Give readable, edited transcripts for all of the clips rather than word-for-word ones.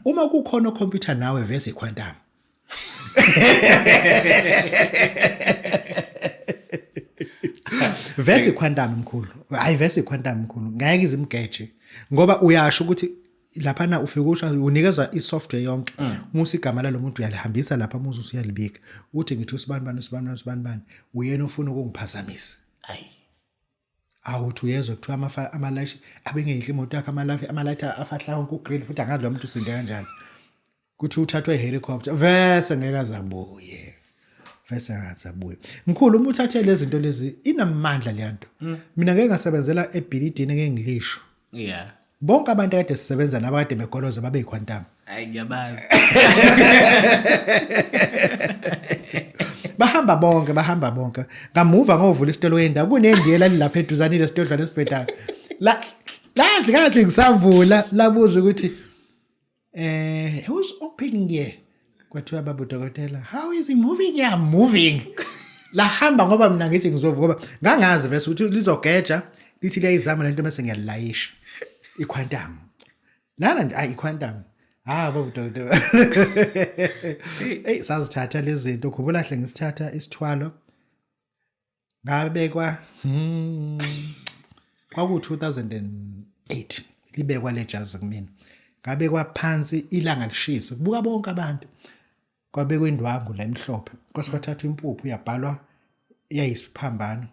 Uma kukhona computer nawe vese iquantum. Vese iquantum mkhulu. Hayi vese iquantum mkhulu. Ngeke izimgeje ngoba uyasho ukuthi laphana ufike usho unikezwa i-software yonke. Musa igama lalo muntu uyalihambisa lapha musa usuyalibika. Uthi ngithi usibani bani usibani bani usibani bani uyena ofuna ukungiphazamisa. Hayi. Awuthi uyezwa kuthiwa amalashi abengeyihle imoto yakhe amalafi amalathi afahla wonke ugreen futhi angazi lo muntu usinde kanjani. Kuthi uthathwe helicopter vese ngeke azabuye. Vese ngeke azabuye. Mkhulu uma uthathe lezi zinto lezi inamandla le nto. Mina ngeke ngasebenzela ebhilidini ngeke ngilisho. Yeah. Bonke abantu akade sisebenza nabo kade begoloza babe yiquantum. Hayi ngiyabazi. Bahamba bonke bahamba bonke. Ngamuva ngovula isitolo yendawo kunendiyela lapha eduzane lesitodlwana esibhedayo. La lathi kathi ngisavula labuza ukuthi who's opening here? Kwathiwa baba udokotela, how is he moving here? I'm moving. Lahamba ngoba mina ngithi ngizovuka ngoba ngangazi vese ukuthi lizogeja lithi liyayizama lento bese ngiyalilayisha. Iquantum. Lana nje ayi iquantum. Ah baba udokotela. Hey sazithatha lezi zinto khumbula hle ngisithatha isithwalo ngabekwa kwaku 2008 libekwa le jazi kumina ngabekwa phansi ilanga lishisa kubuka bonke abantu kwabekwa indwangu la emhlophe kwase kwathathwa impuphu yabhalwa yayisiphambano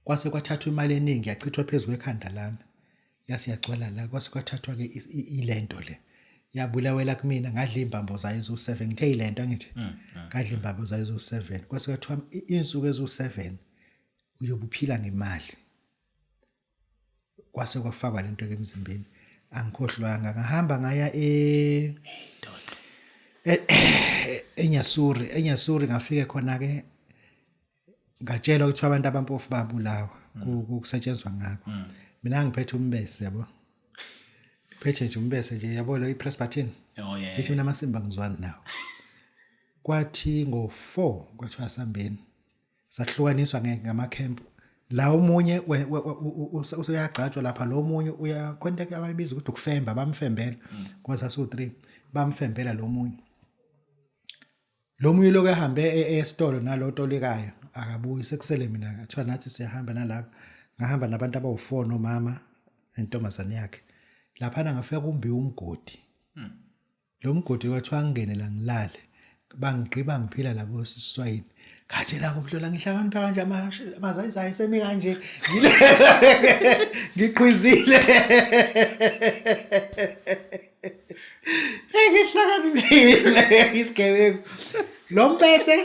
kwase kwathathwa imali eningi yachithwa phezu kwekhanda lami yase yagcwala la kwase kwathathwa ke ilento le yabulawela kumina ngadla imbambo zayo ezu7 ngithe ilento angithi ngadla imbambo zayo ezu7 kwase kwathiwa insuku ezu7 uyobuphila ngemali kwase kwafakwa lento ke emzimbeni angikhohlwanga ngahamba ngaya e eNyasuri eNyasuri ngafike khona ke ngatshelwa ukuthi abantu abampofu babulawa kusetshenzwa ngabo mina ngiphethe umbese yabo phethe nje umbese nje yabo lo i-press button oh yeah ngithi mina amasimba ngizwani nawo kwathi ngo-4 kwathiwa sambeni sahlukaniswa ngama-camp la omunye useyagcatshwa lapha lo omunye uyakhonto abayibiza ukuthi ukufemba bamfembela ngoba sasiwu-3 bamfembela lo munye Lo munye lokhu ehambe esitolo nalo otolikayo akabuyi sekusele mina kuthiwa nathi siyahamba nalapha ngahamba nabantu abawu-4 nomama nentombazane yakhe laphana ngafika kumbiwa umgodi lo mgodi kwathiwa ngingene la ngilale bangigqiba ngiphila labo siswayini ngathi la kumhlola ngihlakanipha kanje amazayizayi semi kanje ngiqhwizile Ngihlakaniphile isigebengu. Lo mpese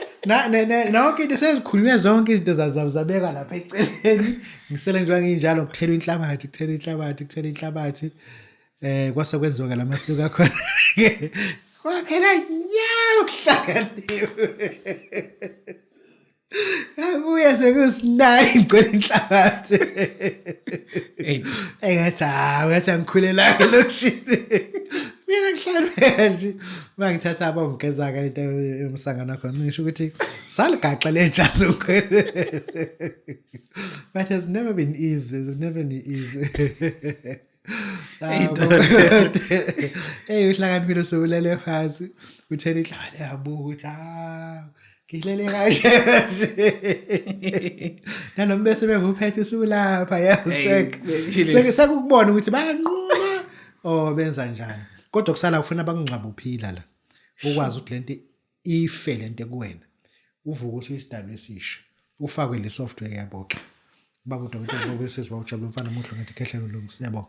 nonke into sezikhulunywe zonke izinto zabeka lapha eceleni. Ngisele njengoba nginjalo kuthelwa inhlabathi, kuthelwa inhlabathi, kuthelwa inhlabathi. Kwase kwenziwa ke lamasiko akhona. Kwaphela nya ukuhlakanipha. Abuye sekusinayi ngicela inhlabathi. Hey. Engathi hawu ngathi angikhulelanga elokishini. Mina ngihlale nje. Mangithatha abongigeza ke into yomsangano wakho ngisho ukuthi saligaxa le jazi ukhwele. But it's never been easy. It's never been easy. Hey uhlakaniphile sokulele phansi uthela inhlabathi yabuka ukuthi ah ngilele kanje nanoma bese benguphethe usulapha yasek sekukubona ukuthi bayanquma oh benza njani kodwa kusala kufuna bakungcwaba uphila la ukwazi ukuthi lento ife lento kuwena uvuke uthi isidalwa esisha ufakwe le software yaboxa baba udokotela bobesizwa ujabula umfana omuhle ngathi khehlelo lungisa yabo.